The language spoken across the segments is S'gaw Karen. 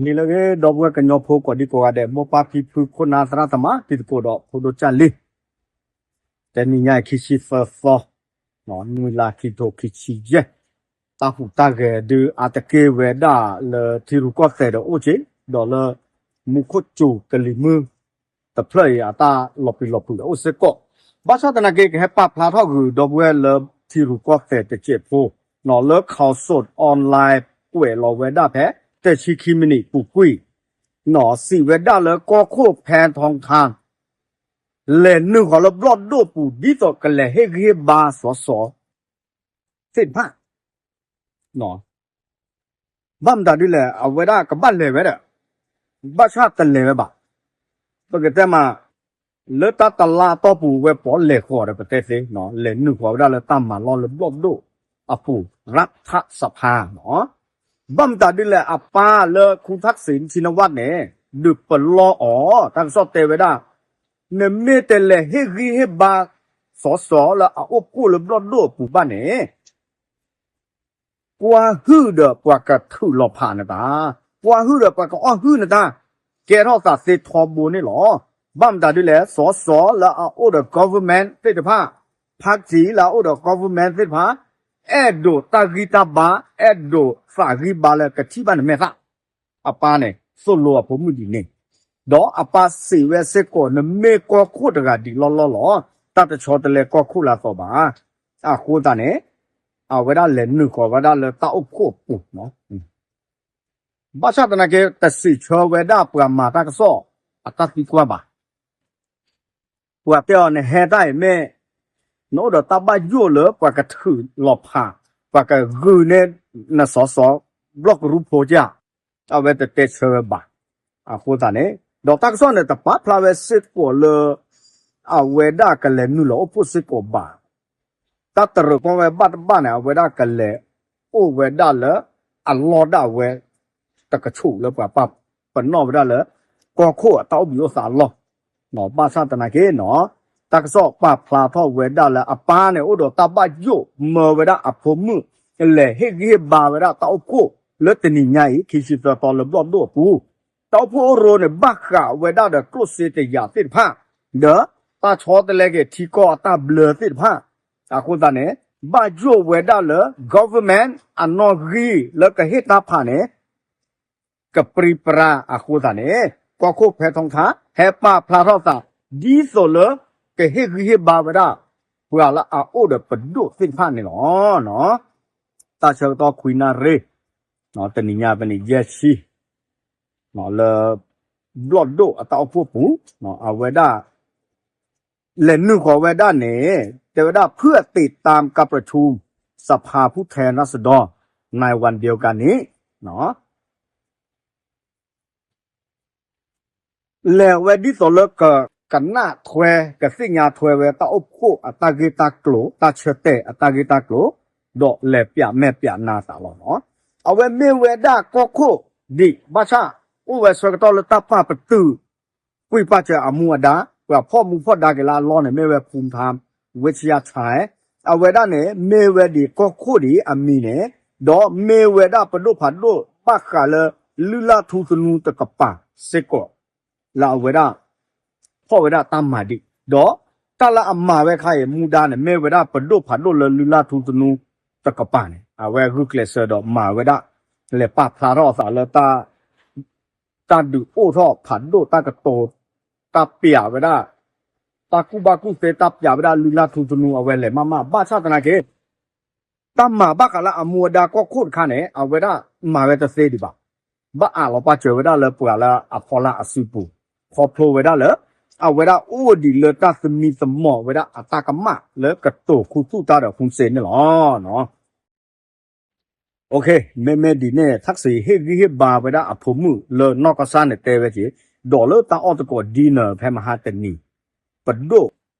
နံၤလၢအဂ့ၤ ဒီပုၢ်ဝဲၢ်ကညီဖိကိးဒံကိးဂၤဒဲး မိၢ်ပၢ်ဖံဖု ခိၣ်နၢ်သရၣ်သမါ တံၤသကိးဒီးဖိဒိၣ်ကၢ်လံၤ, တနံၤညါအံၤ ခံဆံသၢသီ, နွံလါခံထိခံဆံယဲၢ်, တၢ်ဟူးတၢ်ဂဲၤဒုးအါတက့ၢ်ဝဲဒၣ်လၢထံရူၢ်ကီၢ်သဲးဒီးအိၣ်က့ၤ, ဒီးလၢမူခိၣ်စူၤကလံၤမုၢ် တဖျၢၣ်အံၤအတၢ်လီၤပံာ်လီၤဖုးဒီးအိၣ်စ့ၢ်ကီး, ဘၣ်ဆၣ်သနာ်က့ ကဟဲပာ်ဖျါထီၣ်ဂုာ်ဒီပုၢ်ဝဲၢ်လၢထံရူၢ်ကီၢ်သဲးတစဲးဖိ, လၢ Khaosod Online ကွဲးလီၤဝဲဒၣ်ဖဲ တဆံခံမံးနံးပူၤကွံာ်, စံးဝဲဒၣ်လၢကီၢ်ခိၣ်ဖဲထီထါ လဲၤနုာ်ဃီၤလၢဘျီၣ်ဒိၣ်ပူၤ ဒ်သိးကလဲၤဟ့ၣ်ဂံၢ်ဟ့ၣ်ဘါစီၤစီၤ သ့ၣ်တဖၣ် ဘၣ်မတၤဒ်လဲၣ် အဝဲဒၣ်ကဘၣ်လဲၤဝဲဒီး ဘၣ်ဆၣ်တလဲၤဝဲဘၣ်. ပကတဲမး လၢတၢ်တလါအတီၢ်ပူၤဝဲပီၤလဲၤဃီၤဒီးပတဲသ့, လဲၤနုာ်ဃီၤဝဲဒၣ်လၢတၢ်မၤလီၢ်လၢဘျီၣ်ဒိၣ်အပူၤ ရးထၣ်စဖါ ဘၣ်မတၤဒ်လဲၣ် အပၢ်လၢခူထၣ်စ့ၣ်ထံနဝၣ်န့ၣ် ဒုးပလီၢ်အီၤ တၢ်ကစီၣ်တဲဝဲဒၣ်, နမ့ၢ်တလဲၤဟ့ၣ်ဂံၢ်ဟ့ၣ်ဘါ စီၤစီၤလၢအအိၣ်ဖှိၣ်လၢဘျီၣ်ဒိၣ်အပူၤဘၣ်န့ၣ် ကွၢ်ဟုၣ်ဒီးပှၤကထုးလီၤဖးနတၢ်, ကွၢ်ဟုၣ်ဒီးပှၤကအီၣ်ဟုၣ်နတၢ်, ကဲထီၣ်သးသ့ထီဘိန့ၣ်လီၤ. ဘၣ်မတၤဒ်လဲၣ် စီၤစီၤလၢအအိၣ်ဒီး government သ့ၣ်တဖၣ်, party လၢအအိၣ်ဒီး government သ့ၣ်တဖၣ် အဲၣ်ဒိးတၢ်ဂံၢ်တၢ်ဘါ, အဲၣ်ဒိးသးဂံၢ်ဘါလၢကထံၣ်ဘၣ်နမဲာ်သၣ်, အပၢ်န့ၣ် သိၣ်လိအဖိမုၣ်ဒ်န့ၣ်, ဒီးအပၢ်စံးဝဲစ့ၢ်ကီး နမ့ၢ်ကီၢ်ခိၣ်တဂၤဒ်လီၢ်လီၢ်လီၤ, တၢ်တဆီတလဲကီၢ်ခိၣ်လၢအသီဘၣ်. အဃိသတးန့ၣ် အဝဲဒၣ်လဲၤနုာ်ဃီၤဝဲဒၣ်လၢတၢ်အိၣ်ဖှိၣ်အပူၤ ဘၣ်ဆၣ်သနာ်က့ တစံးဆၢဝဲဒၣ်ပှၤမၤတၢ်ကစီၣ်အတၢ်သံကွၢ်ဘၣ်. ပှၤတဲအီၤ နဟဲတၢ်အံၤမ့ၢ် နအိၣ်ဒီးတၢ်ဘၣ်ယိၣ်လၢပှၤကထုးလီၤဖး, ပှၤကဂုာ်န့ၢ်နစီၤစီၤ ဘျီၣ်ကရူၢ်ဖိကၢ်, အဝဲတတဲဆၢဝဲဘၣ်. အဃိသတးန့ၣ် ဒီးတၢ်ကစီၣ်န့ၣ် တပာ်ဖျါဝဲစ့ၢ်ကီးလၢ အဝဲဒၣ်ကလဲၤနုာ်လီၤအိၣ်ဖှိၣ်စ့ၢ်ကီးဘၣ်. တၢ်တရၢၢ်ကီဝဲဘၣ်တဘၣ်န့ၣ် အဝဲဒၣ်ကလဲၤအိၣ်ဝဲဒၣ်လၢအလီၢ်ဒၣ်ဝဲ တကဆူးလၢပှၤပာ်ပနီၣ်ဝဲဒၣ်လၢ ကီၢ်ခိၣ်အတၢ်အိၣ်ဘှံးအိၣ်သးအလီၢ်, ဘၣ်ဆၣ်သနာ်က့နီၤ တၢ်ကစီၣ်ပာ်ဖျါထီၣ်ဝဲဒၣ်လၢအပၢ်န့ၣ် အိၣ်ဒီးတၢ်ဘၣ်ယိၣ်မၢဝဲဒၣ်အဖိမုၣ် လဲၤဟ့ၣ်ဂံၢ်ဟ့ၣ်ဘါဝဲဒၣ်တၢ်အိၣ်ဖှိၣ်လၢတနံၤညါအံၤ ခံဆံသၢသီလၢဘျီၣ်ဒိၣ်အပူၤ, တၢ်အိၣ်ဖှိၣ်အိၣ်ရိန့ၣ် ဘၣ်ဃးဝဲဒၣ်ဒီးကျိၣ်စ့တယာ်သ့ၣ်တဖၣ်, ဒီးတၢ်ဆီတလဲက့ၤထံကီၢ်အတၢ်ဘျၢသ့ၣ်တဖၣ်, အဃိသတးန့ၣ် ဘၣ်ယိၣ်ဝဲဒၣ်လၢ government အနီၣ်ဂံၢ်လၢကဟ့ၣ်တၢ်ဖးန့ၣ် ကပြံပြါအဃိသတးန့ၣ် ကီၢ်ခိၣ်ဖဲထီထါ ဟဲပာ်ဖျါထီၣ်သး ဒ်သိးလၢ ကဟ့ၣ်ဂံၢ်ဟ့ၣ်ဘါဝဲဒၣ် ပှၤလၢအအိၣ်ဒီးပဒိၣ်သ့ၣ်တဖၣ်န့ၣ်လီၤ. တၢ်ဆၢကတီၢ်ခွံနၣ်ရံၣ် တနံၤညါဖဲန့ၣ် ယဲၢ်ဆံ လၢ ဘျီၣ်ဒိၣ်အတၢ်အိၣ်ဖှိၣ်ပူၤ အဝဲဒၣ် လဲၤနုာ်ဃီၤဝဲဒၣ်န့ၣ် တဲဝဲဒၣ် เพื่อติดตามการประชุมสภาผู้แทนราษฎร ในวันเดียวกันนี้ လဲၤဝဲဒ်သိးလၢက ကနၣ်ထွဲ ကသ့ၣ်ညါထွဲဝဲတၢ်အိၣ်ဖှိၣ်အတၢ်ဂ့ၢ်တၢ်ကျိၤ တၢ်ဆၢတဲာ်အတၢ်ဂ့ၢ်တၢ်ကျိၤ ဒီးလဲၤပျးမဲာ်ပျးနါသးလီၤ. အဝဲမ့ၢ်ဝဲဒၣ်ကီၢ်ခိၣ်ဒံး ဘၣ်ဆၣ် အိၣ်ဝဲဆၢကတီၢ်လၢတၢ်ပာ်ပတုာ် ကွံာ်ပာ်စၢၤအမူအဒါ ပှၤဖီၣ်မူဖီၣ်ဒါက့ၤလၢအလီၢ်န့ၣ် မ့ၢ်ဝဲ ภูมิธรรม เวชยชัย အဝဲဒၣ်န့ၣ် မ့ၢ်ဝဲဒၣ်ကီၢ်ခိၣ်ဒံးအမံၤန့ၣ် ဒီးမ့ၢ်ဝဲဒၣ်ပဒိၣ်ဖးဒိၣ်ဘၣ်ဃးလၢ လုၢ်လၢ်ထူသနူတကပၤစ့ၢ်ကီး လၢအဝဲဒၣ် ဖီၣ်ဝဲဒၣ်တၢ်မၤဒံး ဒီးတၢ်လၢအမၤဝဲခါအံၤ မူဒါန့ၣ် မ့ၢ်ဝဲဒၣ်ပဒိၣ်ဖးဒိၣ်လၢလုၢ်လၢ်ထူသနူတကပၤန့ၣ် အဝဲဂုာ်ကျဲးစၢးဒီးမၤဝဲဒၣ် လဲၤပာ်ဖျါထီၣ်အသးလၢ တၢ်ဒုးအိၣ်ထီၣ်ဖးဒိၣ်တၢ်ကတိၤ တၢ်ပျးဝဲဒၣ် တၢ်ကူၣ်ဘၣ်ကူၣ်သ့ တၢ်ပျးဝဲဒၣ်လုၢ်လၢ်ထူသနူ အဝဲလဲၤမးမး ဘၣ်ဆၣ်သနာ်က့ တၢ်မၤဘၣ်ဃးလၢအမူအဒါကီၢ်ခိၣ်တခါန့ၣ် အဝဲဒၣ်မၤဝဲတသ့ဒံးဘၣ်. ဘၣ်အးလီၤပာ်စၢၤဝဲဒၣ်လၢပှၤလၢအဖီလာ်အစုပူၤ ခီဖျိဝဲဒၣ်လၢ အဝဲဒၣ်အိၣ်ဒံးလၢတၢ်သမံသမိးဝဲဒၣ်အတၢ်ကမၣ်လၢကတိၤခူသူၣ်တၢ်ဒီး Hun Sen န့ၣ်လီၤ. မ့မ့ၢ်ဒ်န့ၣ် ထၣ်စံးဟ့ၣ်ဂံၢ်ဟ့ၣ်ဘါဝဲဒၣ်အဖိမုၣ်လၢနီၢ်ကီၢ်ဆၣ်န့ၣ်တဲဝဲက့ၤ ဒီးလၢတၢ်အီၣ်သကိး dinner ဖဲမဟါတနံၤ ပဒိၣ်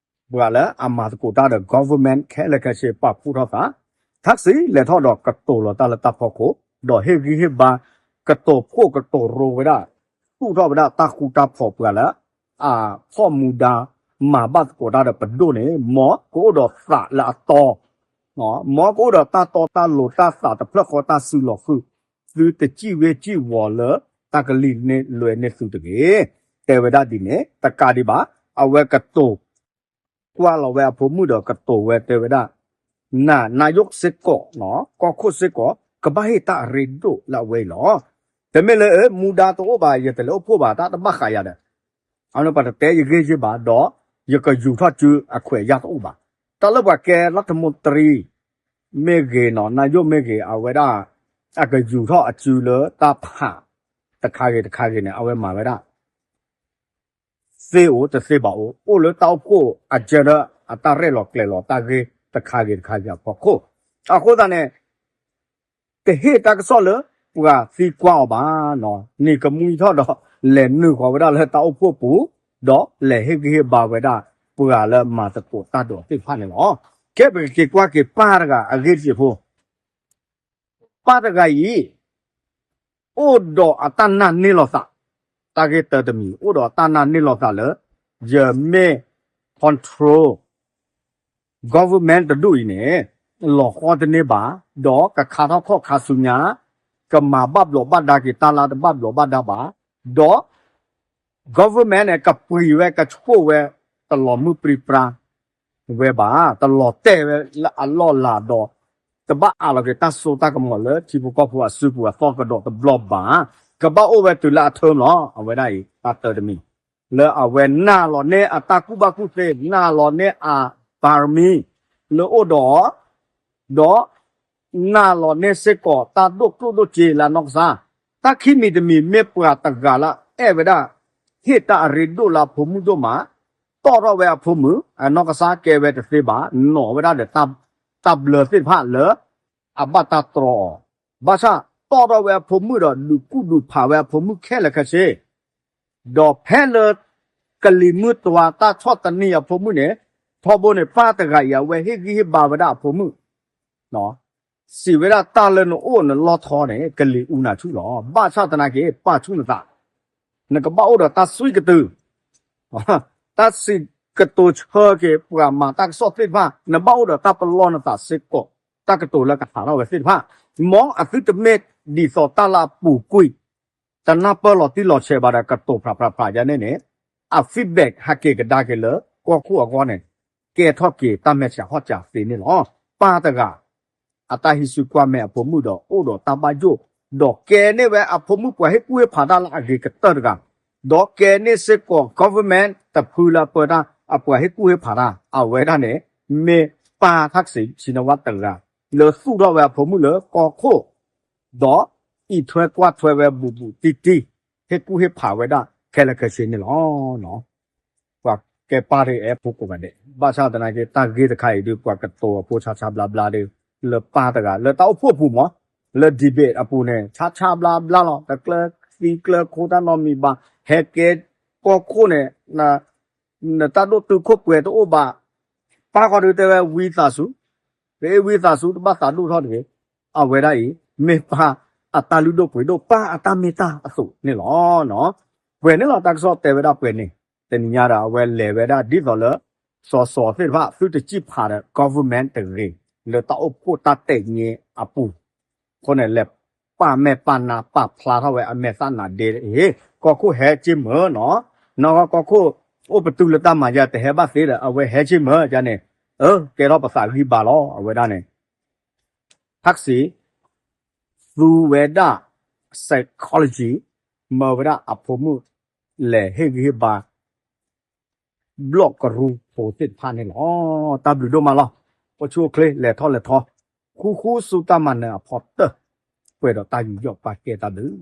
ပှၤလၢအမၤသကိးတၢ်ဒီး government ခဲလၢာ်ခဲဆ့ပာ်ဖှိၣ်ထီၣ်သး ထၣ်စံးလဲၤထီၣ်ဒီးကတိၤလီၤတၢ်လၢတၢ်ဖီခိၣ် ဒီးဟ့ၣ်ဂံၢ်ဟ့ၣ်ဘါ ကတိၤဖှိၣ်ကတိၤရိဝဲဒၣ် သူၣ်ထီၣ်ဝဲဒၣ်တၢ်ဃူတၢ်ဖိးပှၤလၢ အဖီၣ်မူဒါ မၤဘၣ်သကိးတၢ်ဒီးပဒိၣ်န့ၣ် မ်ကအိၣ်ဒီးသးလၢအတီ မ်ကအိၣ်ဒီးတၢ်တီတၢ်လိၤတၢ်သးတဖျၢၣ်ဃီတၢ်စုလီၤဃုာ် သုတစံၣ်ဝ့စံၣ်ဝီၤလၢ တၢ်ကလံၣ်န့ၢ်လွဲန့ၢ်သုတဂ့ၤ. တဲဝဲဒၣ်ဒ်န့ၣ် တကးဒံးဘၣ် အဝဲကတိၤ ကွၢ်လီၤဝဲအဖိမုၣ်ဒီးကတိၤဝဲတဲဝဲဒၣ်, န နၤယိၣ်စ့ၢ်ကီး ကီၢ်ခိၣ်စ့ၢ်ကီး ကဘၣ်ဟ့ၣ်တၢ်အရ့ဒိၣ်လၢအဝဲအံၤလီၤ. တမ့ၢ်လၢ မူဒါတအိၣ်ဘၣ် ယတလဲၤအိၣ်ဖှိၣ်ဘၣ် တၢ်တဘၣ်ဃးယၤဒီး အန့ၣ်ပှၤတတဲယဂ့ၢ်ယဘၣ် ဒီးယကယူၤထီၣ်စုအခွဲးအယာ်တအိၣ်ဘၣ်. တၢ်လၢပှၤကဲလၢထမူတရံ မ့ၢ်ဂ့ၤနီၤ နၤယိၣ်မ့ၢ်ဂ့ၤ အဝဲဒၣ် အကယူၤထီၣ်အစုလၢတၢ်ဖး တခါဂ့ၤတခါဂ့ၤန့ၣ် အဝဲမၤဝဲဒၣ် သ့အိၣ်တသ့ဘၣ်အိၣ် အိၣ်လၢတၢ်အိၣ်ဖှိၣ်အကၢထၢၣ် အတၢ်ရဲၣ်လီၤကျဲၤလီၤတၢ်ဂ့ၢ်တခါဂ့ၤတခါဂ့ၤအဖီခိၣ်. အဃိသတးန့ၣ် တဟ့ၣ်တၢ်ကစီၣ်လၢပှၤသံကွၢ်အီၤဘၣ်နီၤ နံၤကမှံထီၣ်ဒီး လဲၤနုာ်ဃီၤဝဲဒၣ်လၢတၢ်အိၣ်ဖှိၣ်ပူၤ ဒီးလဲၤဟ့ၣ်ဂံၢ်ဟ့ၣ်ဘါဝဲဒၣ် ပှၤလၢမၤသကိးတၢ်ဒီးသ့ၣ်တဖၣ်န့ၣ်လီၤ. ကဲပကက့ၤကွၢ်က့ၤပၢ်တဂၤအဂ့ၢ်တစဲးဖိ ပၢ်တဂၤအံၤ အိၣ်ဒီးအတၢ်နာ်န့ၢ်လီၤသး, တၢ်ဂ့ၢ်တၢတမံၤ အိၣ်ဒီးအတၢ်နာ်န့ၢ်လီၤသးလၢ ယမ့ၢ် control government တဒူၣ်အံၤန့ၣ် လီၤဃီတန့ၢ်ဘၣ်, ဒီးကခါထီၣ်ခီၣ်ခါဆူညါ, ကမၤဘၣ်ဘျီးဘၣ်ဒါက့ၤတၢ်လၢတဘၣ်ဘျီးဘၣ်ဒါဘၣ်, ဒီး government န့ၣ် ကပှ့ၤဝဲကဆိၣ်ဝဲ တလီၤမုၢ်ပြံပြါ ဝဲဘၣ်, တလီၤတဲာ်ဝဲလၢအလီၢ်လၤဒီး တဘၣ်အးလီၤက့ၤတၢ်စိတၢ်ကမီၤလၢထံဖိကီၢ်ဖိအစုပူၤအသီကဒီးတဘျီဘၣ်, ကဘၣ်အိၣ်ဝဲတုၤလၢအ term လီၤ. အဝဲဒၣ်အံၤ တၢတၢတမံၤ လၢအဝဲနာ်လီၤန့ၢ်အတၢ်ကူၣ်ဘၣ်ကူၣ်သ့, နာ်လီၤန့ၢ်အ ပါရမီ လၢအိၣ်ဒီး ဒီး နာ်လီၤန့ၢ်စ့ၢ်ကီးတၢ်ဒိၣ်ကျိၣ်ဒိၣ်စ့လၢအနီၢ်ကစၢ်, တၢ်ခံမံၤတမံၤမ့ၢ်ပှၤတဂၤလၢအဲၣ်ဝဲဒၣ် ဟ့ၣ်တၢ်အရ့ဒိၣ်လၢအဖိမုၣ်ဒိၣ်မး, တီၣ်ထီၣ်ဝဲအဖိမုၣ် အနီၢ်ကစၢ်ကဲဝဲတသ့ဘၣ်, နီၤဝဲဒၣ်ဒီး တၢ်ဘျၢသ့ၣ်တဖၣ်လၢ အဘၣ်တၢ်တြီအီၤ, ဘၣ်ဆၣ်တီၣ်ထီၣ်ဝဲအဖိမုၣ်ဒီး ဒုးကူၣ်ဒုးဖးဝဲအဖိမုၣ်ခဲလၢာ်ခဲဆ့ ဒီးဖဲလၢ ကလံၤမုၢ်တွၤတၢ်ဆီၣ်သနံးအဖိမုၣ်န့ၣ်, ထီဘိန့ၣ် ပၢ်တဂၤအံၤ အဝဲဟ့ၣ်ဂံၢ်ဟ့ၣ်ဘါဝဲဒၣ်အဖိမုၣ်, စံးဝဲဒၣ်တၢ်လၢနအိၣ်နလီၢ်ထီန့ၣ် ကလံၤအူနၤဆူၣ်လီၤ. ဘၣ်ဆၣ်သနာ်က့ ပၢ်ဆူၣ်နသး, နကဘၣ်အိၣ်ဒီးတၢ်သွံၣ်ကတုၤ, တၢ်စံးကတိၤဆၢက့ၤပှၤမၤတၢ်ကစီၣ်သ့ၣ်တဖၣ်, နဘၣ်အိၣ်ဒီးတၢ်ပလီၢ်နသးစ့ၢ်ကီး, တၢ်ကတိၤလၢကဟးထီၣ်ဝဲသ့ၣ်တဖၣ်, မ်အသုတမ့ၢ်ဒ်သိးတၢ်လၢအပူၤကွံာ် တနၢ်ပၢၢ်လီၤတံၢ်လီၤဆဲးဘၣ်ဒီး ကတိၤဖျးဖျးဖျးယါန့ၣ်န့ၣ်, အ feedback ဟဲက့ၤကဒါက့ၤလၢကီၢ်ခိၣ်အဂီၢ်န့ၣ်, ကဲထီၣ်က့ၤတၢ်မဲာ်ဆှးဟီၣ်စှၤသ့န့ၣ်လီၤ. ပၢ်တဂၤ အတၢ်ဟံးစုကွၢ်မဲာ်အဖိမုၣ်ဒီး အိၣ်ဒီးတၢ်ဘၣ်ယိၣ်, ဒီးကဲန့ၢ်ဝဲအဖိမုၣ်ပှၤဟ့ၣ်ကူၣ်ဟ့ၣ်ဖးတၢ်လၢအဂ့ၤကတၢၢ်တဂၤ, ဒီးကဲန့ၢ်စ့ၢ်ကီး government တဖုလၢအပၢတၢ် အပှၤဟ့ၣ်ကူၣ်ဟ့ၣ်ဖးတၢ်, အဝဲဒၣ်န့ၣ် မ့ၢ်ပၢ်ထၣ်စံး ဆံနဝါတဂၤ လၢသူၣ်ထီၣ်ဝဲအဖိမုၣ်လၢကီၢ်ခိၣ် ဒီးအံးထွဲကွၢ်ထွဲဝဲဘူးဘူးတံၢ်တံၢ်, ဟ့ၣ်ကူၣ်ဟ့ၣ်ဖးဝဲဒၣ်ခဲလၢာ်ခဲဆ့န့ၣ်လီၤ. ပှၤကဲပၢ်ဒ်အဲၣ်ဖိကိးဂၤဒဲး, ဘၣ်ဆၣ်သနာ်က့ တၢ်ဂ့ၢ်တခါအံၤဒုး ပှၤကတိၤအဖိဆါဆါဘျါဘျါဒီး, လၢပၢ်တဂၤ လၢတၢ်အိၣ်ဖှိၣ်အပူၤမး, လၢ debate အပူၤန့ၣ် ဆါဆါဘျါဘျါလီၤ, တကျၢၤသံကျၢၤခိတၢ်နီတမံၤဘၣ်, ဟဲကဲကီၢ်ခိၣ်န့ၣ် နတၢ်ဒိၣ်တုာ်ခိၣ်ပှဲၤတအိၣ်ဘၣ်, ပၢ်ဃီဒုးတဲဝဲဝံသးစူၤ, ပအ့ၣ်ဝံသးစူၤ တဘၣ်သးဒိၣ်ထီၣ်တဂ့ၤ, အဝဲဒၣ်အံၤ မ့ၢ်ပၢ်အတၢ်လုၢ်ဒိၣ်ပှ့ၤဒိၣ် ပၢ်အတၢ်မ့ၢ်တၢ်အသိးန့ၣ်လီၤ. ပှဲၤန့ၣ်လီၤ တၢ်ကစီၣ်တဲဝဲဒၣ်ပှဲၤန့ၣ်, တနံၤညါဒီးအဝဲလဲၤဝဲဒၣ်ဒ်သိးလၢ စီၤစီၤသ့ၣ်တဖၣ် သုတစံၣ်ဖးဒီး government တဂ့ၤ, လၢတၢ်အိၣ်ဖှိၣ်တၢ်တဲာ်ညါအပူၤ, အဃိန့ၣ် လဲၤပာ်မဲာ်ပာ်နါပာ်ဖျါထီၣ်ဝဲအမဲာ်သၣ်နါဒ့, ဟ့ၣ် ကီၢ်ခိၣ်ဟဲက့ၤမၢ်နီၤ, နီၢ်ကီၢ်ခိၣ်အိၣ်ပတုာ်လၢတၢ်မၤယါတဟဲဘၣ်သ့ဒီး အဝဲဟဲက့ၤမၢ်ယါန့ၣ်, အၢ ကဲထီၣ်ပသးဂံၢ်ဘါလီၤ အဝဲဒၣ်န့ၣ် ထၣ်စံး သူဝဲဒၣ် psychology မၢဝဲဒၣ်အဖိမုၣ် လဲၤဟ့ၣ်ဂံၢ်ဟ့ၣ်ဘါ ဘျီၣ်ကရူၢ်ဖိသ့ၣ်တဖၣ်န့ၣ်လီၤ. တၢ်ဘျုးဒိၣ်မးလီၤ. အိၣ်ဆူၣ်အိၣ်ချ့ လဲၤထီၣ်လဲၤထီ, ဃူဃူဆူတၢ်မၤနၢၤအဖီတၢၢ်, ပှဲၤဒီးတၢ်ယူးယီၣ်ပာ်ကဲတၢ်ဘျုး